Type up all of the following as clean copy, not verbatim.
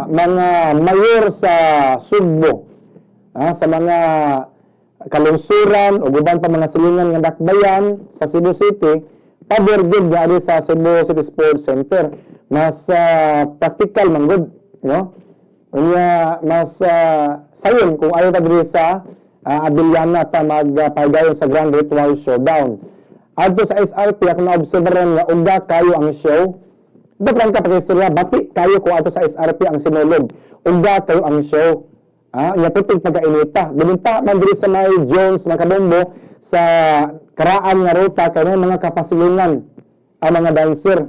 mga mayor sa Sugbo, sa mga kalungsuran o uban pa mga silingan nga dakbayan sa Cebu City, pabor gud nga ari sa Cebu City Sports Center. Mas practical man gud, no? Unya mas sayon kung ayaw ta diri sa Abellana ta magpagayon sa Grand Ritual Showdown. Adto sa SRP, ako na-observe nga uga kayo ang show. Ito lang ka pag-istorya, bati kayo ko ato sa SRP ang sinulog. Uga kayo ang show. Nya puting pagkainita. Bininta man diri sa may Jones, mga kabombo, sa karaan nga ruta kay may mga kapasilingan ang mga dancer.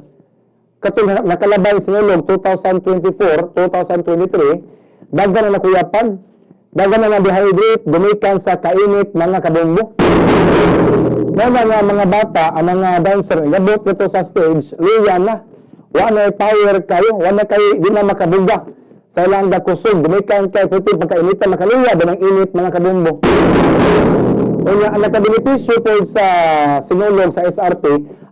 Katong nakalabay sinulog 2024, 2023, daghan na nakuyapan, daghan na na-dehydrate, gumikan sa kainit, mga kabombo. Mao na nga mga bata, ang mga dancer, gabot nito sa stage, luya na. Wa na power kayo, wa na kayo, di na makabuga. Sa ilang kusog, gumikan kay puti pagkainitan, makaluya ba ng init, mga kabombo. Unya, ang nakabenepisyo po sa sinulog sa SRP,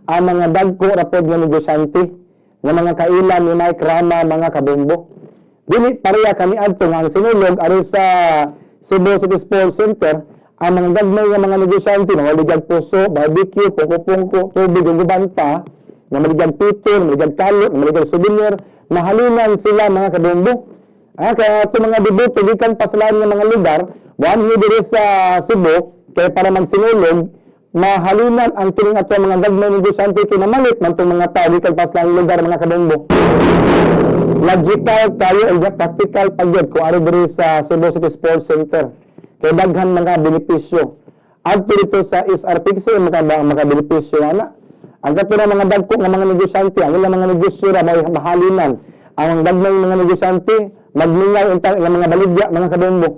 ang mga dagko ra pod nga negosyante, nga mga kailan ni Mike Rama, mga kabombo. Dili pareha kami adto nga ang sinulog ari sa Cebu City Sports Center, ang mga gagmay nga mga negosyante nga maligag puso, barbecue, pungko-pungko, tubig ug uban pa, nga maligag pito, maligag kalo, maligag souvenir, mahalinan sila, mga kabombo. Kaya ito mga deboto gikan pa sa lain nga mga lugar, buwan diri sa Cebu, kaya para magsinulog, mahalinan ang kining ato mga gagmay negosyante kay namalit man itong mga tao gikan pa sa laing lugar, mga kabombo. Logical tayo and practical pa gyud kung ari diri sa Cebu City Sports Center. Kay daghan mga benepisyo. Adto dito sa SRP kasi maka makabenepisyo ana. Ang kato mga dagko nga mga negosyante, ang ilang mga negosyo ra may mahalinan. Ang gagmay mga negosyante, magmingaw unta ilang mga baligya, mga kabombo.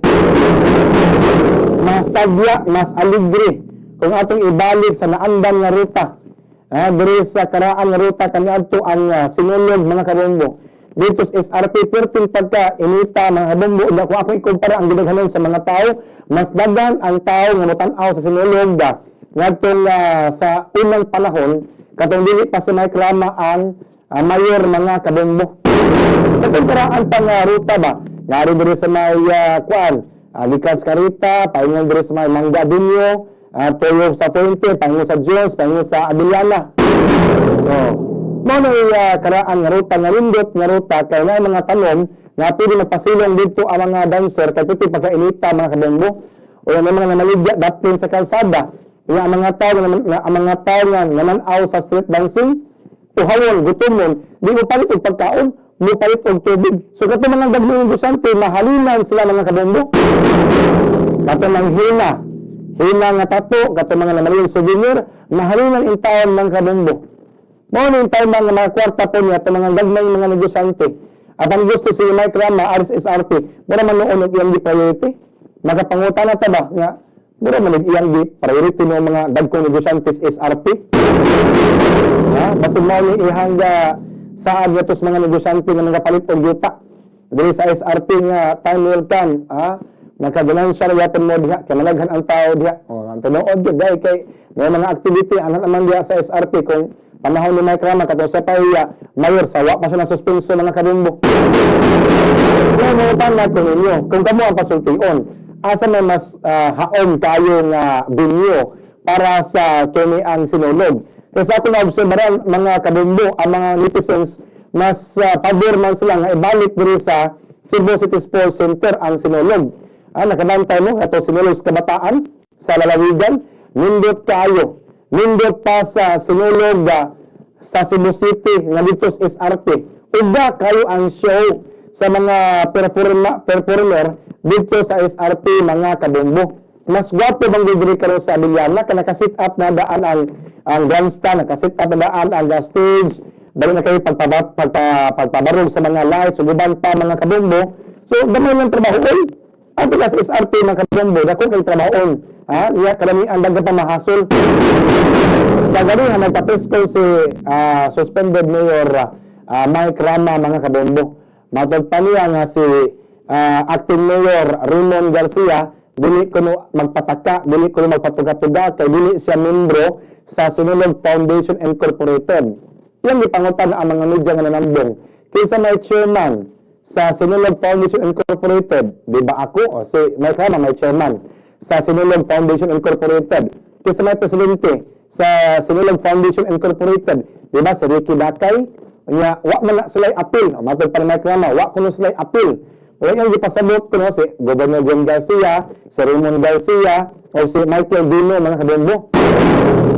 Mas sagya, mas aligre kung atong ibalik sa naandan nga ruta. Diri sa karaan nga ruta kaniadto ang sinulog, mga kabombo. Dito sa SRP 13 pagka inita, mga kabombo, ug kung ako ikumpara ang gidaghanon sa mga tao, mas daghan ang tao nga motan-aw sa sinulog da ngadtong sa unang panahon katong dili pa si Mike Rama ang mayor, mga kabombo. Katong karaan pa nga ruta ba? Ngari diri sa may kuan, gikan sa Carita, paingon diri sa may Mangga Avenue, tuyo sa Fuente, paingon sa Jones, paingon sa Abellana. So, mao na karaan nga ruta nga nindot nga ruta kay na mga tanom nga pwede magpasilong dito ang mga dancer kay pwede pagkainita, mga kabombo. O yung mga namaligya daplin sa kalsada. Nga ang mga tao nga ang mga tao nga naman-aw sa street dancing, uhawon, gutomon, di mo palit og pagkaon, mo palit og tubig. So kato mga gagmay negosyante, mahalinan sila, mga kabombo. Kato mang hina, hina nga tato, kato mga namaligya souvenir, mahalinan in taon, mga kabombo. Mao na yung time nga mga kwarta po niya, ito mga gagmay mga negosyante. At ang gusto si Mike Rama, RSRP, mura man noon og iyang gi priority. Makapanguta na ta ba nga mura man og iyang gi priority ng mga dagkong negosyante sa SRP? Ha? Basig mao ni ihang saad nga sa mga negosyante nga mga palit og yuta. Diri sa SRP nga time will come, ha? Makaganansya ra yapon mo diha kay managhan ang tao diha. Oh, ang tinuod gyud dahil kay may mga activity anak naman diha sa SRP kung panahon ni Mike Rama katong sa pahiya mayor sa wa pa siya na suspenso, mga kabombo. Kaya mo na ko ninyo, kung kamo ang pasultion, asa may mas haom kayo nga venue para sa kini ang sinulog? Kaya sa akong naobserbaran, mga kabombo, ang mga netizens, mas pabor man sila nga ibalik diri sa Cebu City Sports Center ang sinulog. Nakabantay mo ato sinulog sa kabataan sa lalawigan, nindot kayo. Nindot pa sa sinulog sa Cebu City nga dito sa SRP. Uga kayo ang show sa mga performer dito sa SRP, mga kabombo. Mas gwapo bang diri karon sa Abellana kay naka-set up na daan ang grandstand, naka-set up na daan ang stage, dali na kayo pagpabarog sa mga lights ug uban pa, mga kabombo. So gamay lang trabaho oy. Ato ka sa SRP, mga kabombo, dako kay trabahoon. Ha? Iya karamihan daghan pa mahasol. Kagani nga nagpa-press si suspended Mayor Mike Rama, mga kabombo. Matod pa niya nga si acting Mayor Raymond Garcia dili kuno magpataka, dili kuno magpatuga-tuga kay dili siya membro sa Sinulog Foundation Incorporated. Yan gipangutan ang mga media nga nanambong. Kinsa may chairman sa Sinulog Foundation Incorporated? Di ba ako? O si Mike Rama may chairman sa Sinulog Foundation Incorporated. Kinsa may presidente sa Sinulog Foundation Incorporated? Di ba si Ricky Dakay? Nya wa man na sila apil. O, matod pa ni Mike Rama, wa kuno sila apil. Wala yung gipasabot kuno si Governor Gwen Garcia, si Raymond Garcia, o si Michael Dino, mga kabombo.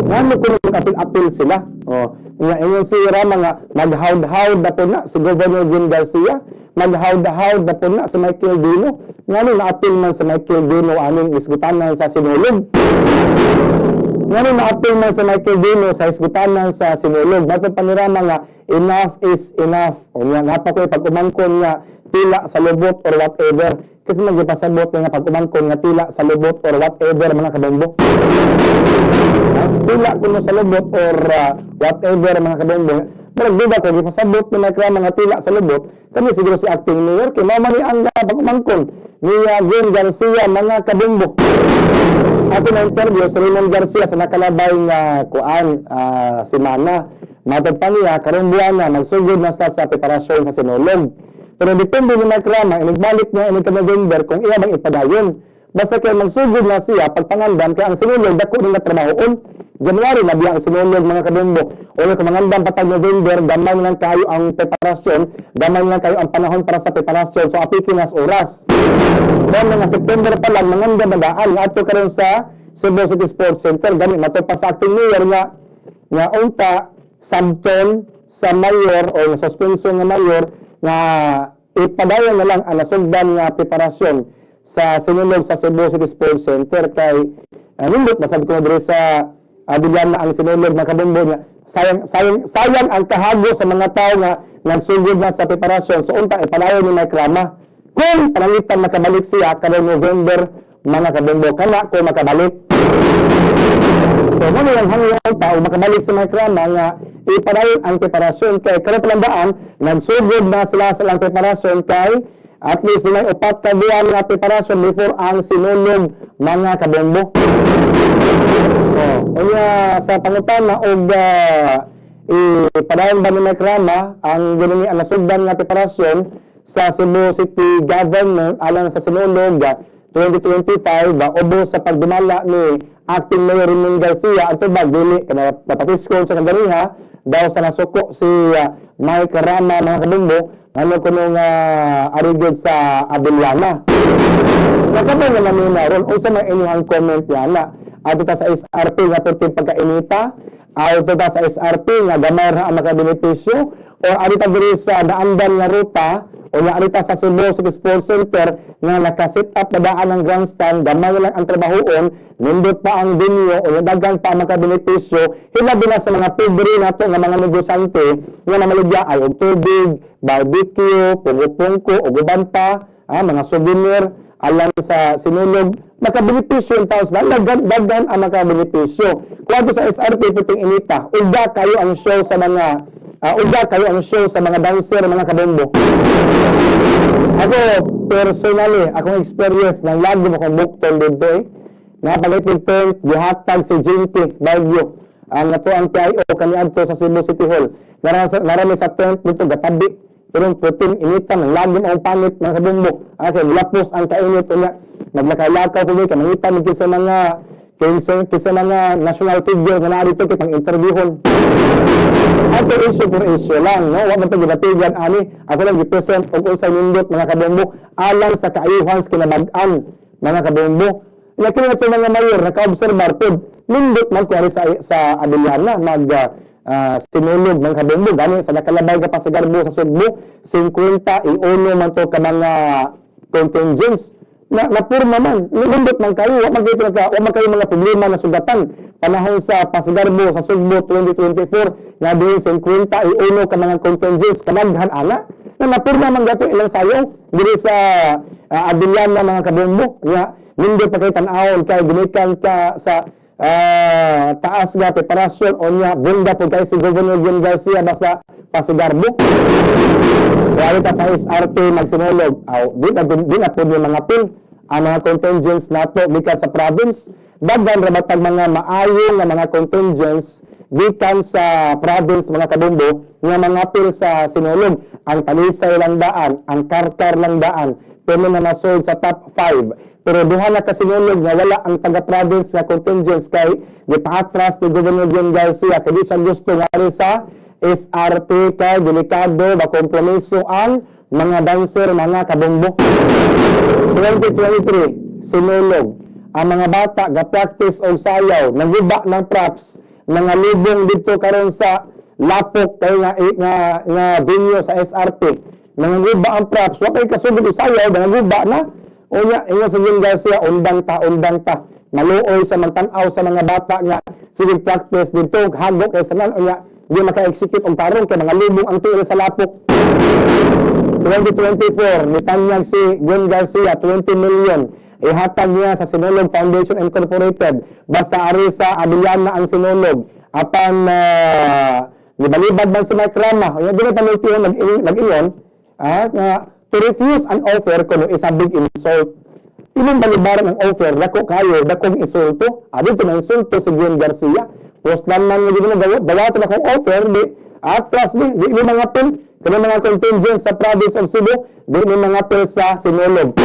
Ngano kuno apil-apil sila? O, nga ingon si Rama nga maghawd-hawd na po na si Governor Gwen Garcia, maghawd-hawd na po na si Michael Dino. Ngano naapil man si Michael Dino aning isgutanan sa Sinulog? Ngano naapil man si Michael Dino sa isgutanan sa Sinulog? Matod pa ni Rama nga enough is enough. O nga napa ko pag-umangkon nga tila sa lubot or whatever. Kasi magipasabot nga pag-umangkon nga tila sa lubot or whatever, mga kabombo. Ha? Tila kuno sa lubot or whatever, mga kabombo. Pero duda ko gipasabot ni Mike Rama nga tila sa lubot kami siguro si acting mayor kay mao man ni ang pag-umangkon ni Gwen Garcia, mga kabombo. Ato na interview si Raymond Garcia sa nakalabay nga kuan semana. Matod pa niya, karong buwan na magsugod na sila sa preparasyon sa Sinulog. Pero depende ni Mike Rama, inigbalik niya inig November kung iya bang ipadayon. Basta kay magsugod na siya pagpangandam kay ang Sinulog dako ning trabahoon. January na biya ang Sinulog, mga kabombo. O kung mangandam patag November, gamay lang kayo ang preparasyon, gamay lang kayo ang panahon para sa preparasyon. So apiki nas oras. Kaya mga September pa lang, mangandam na daan. Ato karon sa Cebu City Sports Center. Gani, mato pa sa acting mayor nga unta, sabton sa mayor o suspension nga mayor nga ipadayon na lang ang nasugdan nga preparasyon sa Sinulog sa Cebu City Sports Center kay nindot masab ko diri sa na ang Sinulog na kabombo nga sayang sayang sayang ang kahago sa mga tao nga nagsugod na sa preparasyon. So unta ipadayon ni Mike Rama kung pananglitan makabalik siya karong November, mga kabombo, kana kung makabalik. So, mo lang hanggang pa o makabalik sa Mike Rama nga ipadayon ang preparasyon kay karon palandaan nagsugod na sila sa lang preparasyon kay at least may 4 ka buwan nga preparasyon before ang Sinulog, mga kabombo. Oh, unya sa pangutana og ipadayon ba ni Mike Rama ang gini ang nasugdan nga preparasyon sa Cebu City Government alang sa Sinulog 2025 ubos sa pagdumala ni acting Mayor Raymond Garcia? Ang tubag, dili kana napatiskon sa kandariha daw sa nasuko si Mike Rama, mga kabombo, ngano kuno nga arigod sa Abellana. Nakabay nga namin na ron, unsa may inyong comment yana? Adto ta sa SRP nga perti pagkainita, adto ta sa SRP nga gamay ra ang makabenepisyo, or adto ta diri sa naandan nga ruta, o nga adto ta sa Cebu City Sports Center nga naka-set up na daan ang grandstand, gamay lang ang trabahoon, nindot pa ang venue, o daghan pa ang makabenepisyo, hilabi na sa mga pobre nato nga mga negosyante nga namaligya ay og tubig, barbecue, pungko-pungko, ug uban pa, mga souvenir, alang sa Sinulog, makabenepisyo ang tao sa daghan, daghan ang makabenepisyo. Kung sa SRP puting inita, uga kayo ang show sa mga dancer, mga kabombo. Ako, personally, akong experience, nang lagi mo kong bukton dito eh. Napalit yung tent, gihatag si Jinky Baguio. Ang ato ang PIO kaniadto sa Cebu City Hall. Narami sa tent dito gatabi. Pero puting inita, nang lagi mo ang panit ng kabombo. Kay lapos ang kainit unya. Naglakaw-lakaw ko kay mangita mi kinsa mga national figure nga naa dito kay pang-interviewon. Ato issue for issue lang, no? Wa man to gibatigan ani. Ako lang gi-present og unsay nindot, mga kabombo, alang sa kaayuhan sa kinabag-an, mga kabombo. Lakin na mga mayor naka-obserbar pod, nindot man kuwari sa Abellana mag sinulog, mga kabombo. Gani sa nakalabay ka pa sa Garbo sa Sugbo, 51 man to ka mga contingents na napurma man, nindot man kayo, wa man kayo mga problema na sugatan panahon sa Pasigarbo sa Sugbo 2024 nga diin 51 ka mga contingents, kadaghan ana na napurma man gato ilang sayo diri sa Abellana, mga kabombo, nga nindot pa kay tan-awon kay ginikan ka sa taas nga preparasyon o niya bunda po kay si Governor Gwen Garcia basta Pasigarbo. Kaya ta sa SRP magsinulog, aw di na po yung mga pin ang mga contingents nato gikan sa province. Daghan ra batag mga maayo nga mga contingents gikan sa province, mga kabombo, nga mangapil sa Sinulog. Ang Talisay lang daan, ang Carcar lang daan, pero na nasod sa top 5. Pero duha na ka Sinulog nga wala ang taga-province nga contingents kay gipaatras ni Governor Gwen Garcia kay di siya gusto nga ari sa SRP kay delikado, makompromiso ang mga dancer, mga kabombo. 2023 Sinulog, ang mga bata ga-practice og sayaw, naguba ng props, mga lubong dito karon sa Lapok kay nga venue sa SRP. Nanguba ang props, wa kay kasugod og sayaw, nanguba na. Unya, ingon sa Gwen Garcia, "Undang ta, undang ta." Maluoy sa magtan-aw sa mga bata nga sige practice dito, hagok kay sanan, unya di maka-execute og tarong kay mga lubong ang tiil sa Lapok. 2024, nitanyag si Gwen Garcia, 20 million. Ihatag niya sa Sinulog Foundation Incorporated. Basta ari sa Abellana ang Sinulog. Apan, nibalibad man si Mike Rama. Unya, di na panultihan nag-iyon, nga to refuse an offer kuno is a big insult. Imong balibaran ang offer, dako kayo, dakong insulto. Dito na insulto si Gwen Garcia. Post lang man nga di na dawaton akong offer, di atras di ni mga pil, kani mga contingent sa province of Cebu, di ni mga pil sa Sinulog.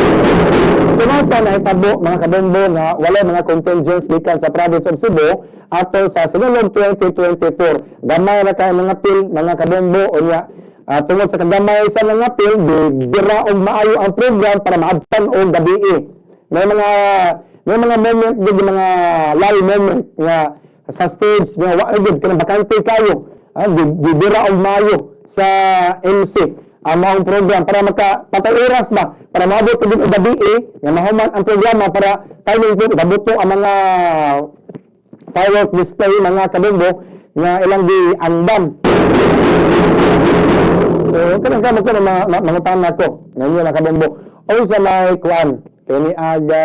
Sunod na hitabo, mga kabombo, nga wala mga contingents gikan sa province of Cebu ato sa Sinulog 2024. Gamay ra kay mga pil, mga kabombo, unya tungod sa kagamay sa mga pil, di bira og maayo ang program para maabtan og gabii. May mga moment gid, mga lull moment nga sa stage nga wa gid kanang bakante kayo. Di bira og maayo sa MC ang maong program para maka patay oras ba para maabot gid og gabii nga mahuman ang programa para timing po gabuto ang mga firework display, mga kabombo, nga ilang gi andam. So, kanang kamo ko na mga mangutana ko, ngayon mga kabombo. Unsa may kuan, kini aga,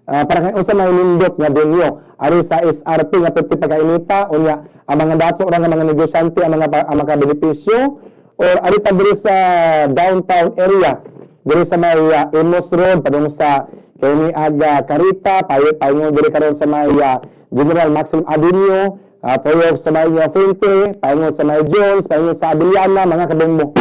para kay unsa may nindot nga venue ari sa SRP nga pwede pagkainita, unya ang mga dato ra nga mga negosyante ang mga benepisyo, or ari pa diri sa downtown area diri sa may Imus Road padung sa kini aga Carita, payo paingon diri karon sa may General Maxim Avenue, payo sa may Fuente, paingon sa may Jones, paingon sa Abellana, mga kabombo.